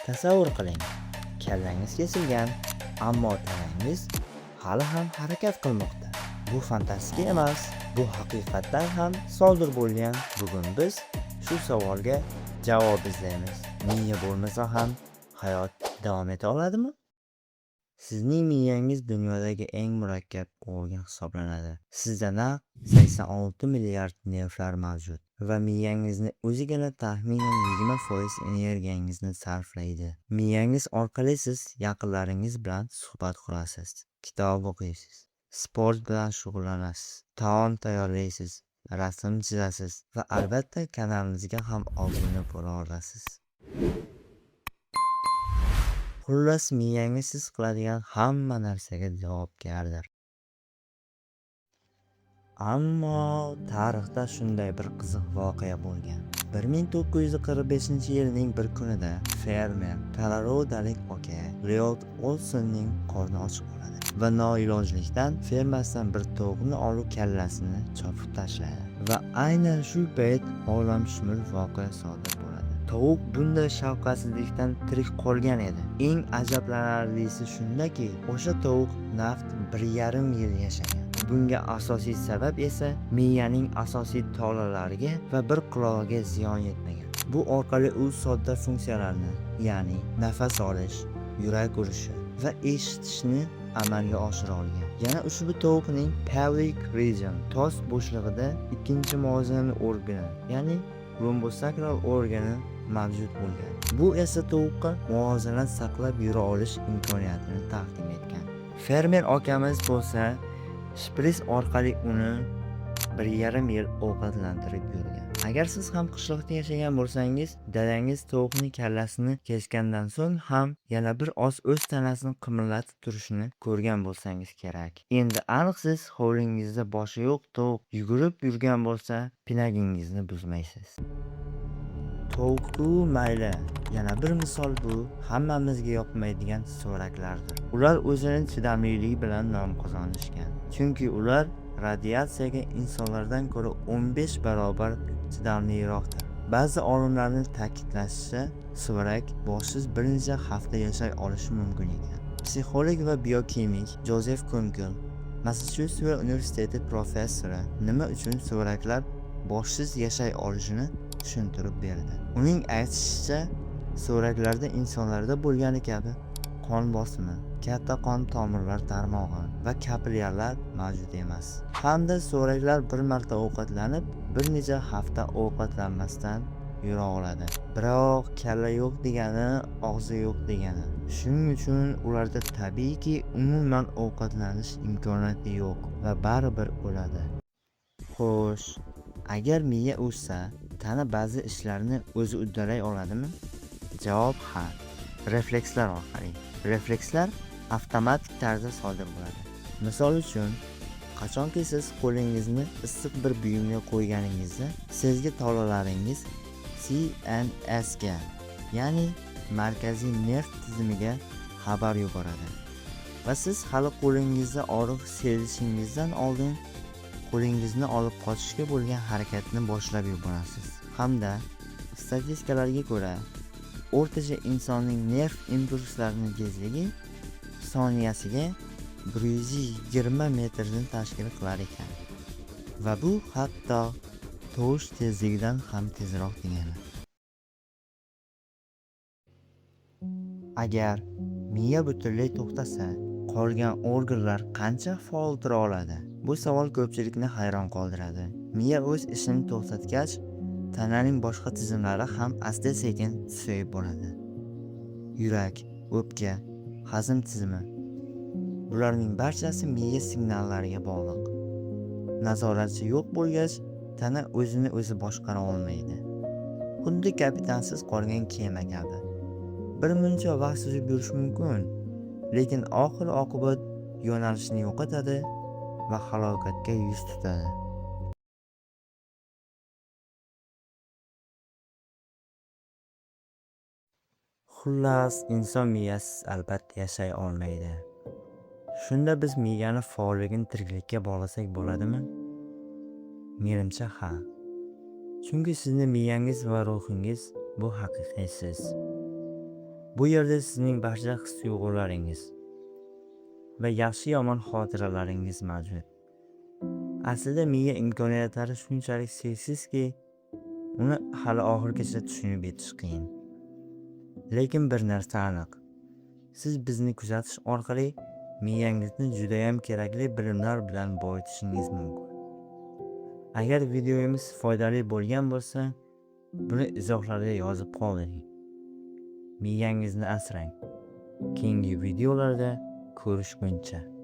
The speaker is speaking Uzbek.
Tasavvur qiling, kallangiz kesilgan, ammo tanangiz hali ham harakat qilmoqda. Bu fantastika emas, bu haqiqatdan ham sodir bo'lgan. Bugun biz shu savolga javob izlaymiz. Miya bo'lmasa ham hayot davom eta oladimi? Sizning miyangiz dunyodagi eng murakkab organ hisoblanadi. Sizda naq 86 milliard nervlar mavjud va miyangizni o'zigina taxminan 20% energiyangizni sarflaydi. Miyangiz orqali siz yaqinlaringiz bilan suhbat qurasiz, kitob o'qiysiz, sport bilan shug'ullanasiz, taom tayyorlaysiz, rasm chizasiz va albatta kanalimizga ham obuna bo'la olasiz. Xullas, miyangiz siz qiladigan hamma narsaga javobgardir. Ammo tarixda shunday bir qiziq voqea bo'lgan. 1945-yilning bir kunida fermer Koloradalik aka Leod Olsonning qorni ochib qoladi va noilojlikdan fermasidan bir tovuqni olib kallasini chopib tashlaydi. Va aynan shu payt olamshumul voqea sodir bo'ladi. Tovuq bunday shafqatsizlikdan tirik qolgan edi. Eng ajablanarlisi shundaki, o'sha tovuq naqd 1,5 yil yashagan. Bunga asosiy sabab esa miyaning asosiy tolalariga va bir qulog'iga ziyon yetmagan. Bu orqali u sodda funksiyalarni, ya'ni nafas olish, yurak urishi va eshitishni amalga oshira olgan. Yana ushbu tovuqning pelvic region, tos bo'shlig'ida ikkinchi muvozanat organi, ya'ni lumbosakral organi mavjud bo'lgan. Bu esa tovuqqa muvozanat saqlab yura olish imkoniyatini taqdim etgan. Fermer akamiz bo'lsa shpris orqali uni 1,5 yil ovqatlantirib yurgan. Agar siz ham qishloqda yashagan bo'lsangiz, dadangiz tovuqning kallasini kesgandan so'ng ham yana bir oz o'z tanasini qimirlatib turishini ko'rgan bo'lsangiz kerak. Endi aniq siz hovlingizda boshi yo'q tovuq yugurib yurgan bo'lsa, pinagingizni buzmaysiz. Tovuq-ku mayli. Yana bir misol bu hammamizga yoqmaydigan suvaraklardir. Ular o'zini chidamliligi bilan nom qozonishgan. Chunki ular radiatsiyaga insonlardan ko'ra 15 barobar chidamliroqdir. Ba'zi olimlarning ta'kidlashicha, suvarak boshsiz bir necha hafta yashay olishi mumkin ekan. Psixolog va biokimik Jozef Kunkel, Massachusets universiteti professori, nima uchun suvaraklar boshsiz yashay olishini tushuntirib berdi. Uning aytishicha, suvaraklarda insonlarda bo'lgani kabi qon bosimi, katta qon tomirlar tarmog'i va kapillyarlar mavjud emas. Hamda suvaraklar bir marta ovqatlanib, bir necha hafta ovqatlanmasdan yura oladi. Biroq kalla yo'q degani og'zi yo'q degani. Shuning uchun ularda tabiiyki umuman ovqatlanish imkoniyati yo'q va baribir o'ladi. Xo'sh, agar miya o'chsa, tana ba'zi ishlarni o'zi uddalay oladimi? Javob ha. Reflekslar orqali. Reflekslar avtomatik tarzda sodir bo'ladi. Misol uchun, qachonki siz qo'lingizni issiq bir buyumga qo'yganingizda, sezgi tolalaringiz CNS ga, ya'ni markaziy nerv tizimiga xabar yuboradi. Va siz hali qo'lingizda og'riq sezishingizdan oldin qo'lingizni olib qochishga bo'lgan harakatni boshlab yuborasiz. Hamda statistikalarga ko'ra, o'rtacha insonning nerv impulslarining tezligi soniyasiga 120 metrni tashkil qilar ekan. Va bu hatto tovush tezligidan ham tezroq degani. Agar miya butunlay to'xtasa, qolgan organlar qancha faol tura oladi? Bu savol ko'pchilikni hayron qoldiradi. Miya o'z ishini to'xtatgach, tananing boshqa tizimlari ham asta-sekin susayib boradi. Yurak, o'pka, hazm tizimi. Bularning barchasi miya signallariga bog'liq. Nazoratchi yo'q bo'lgach, tana o'zini o'zi boshqara olmaydi. Xuddi kapitansiz qolgan kema kabi. Bir muncha vaqt suzib yurish mumkin, lekin oxir oqibat yo'nalishni yo'qotadi va halokatga yuz tutadi. Xullas, inson miyasiz albatta yashay olmaydi. Shunda biz miyani faolligini tiriklikka bog'lasak bo'ladimi? Menimcha, ha. Chunki sizni miyangiz va ruhingiz bu haqiqiy siz. Bu yerda sizning barcha his-tuyg'ularingiz va yaxshi-yomon xotiralaringiz mavjud. Aslida miya imkoniyatlari shunchalik cheksizki, uni hali oxirigacha tushunib yetish qiyin. Lekin bir narsa aniq. Siz bizni kuzatish orqali miyangizni judayam kerakli bilimlar bilan boyitishingiz mumkin. Agar videomiz foydali bo'lgan bo'lsa, buni izohlarda yozib qoldiring. Miyangizni asrang. Keyingi videolarda ko'rishguncha.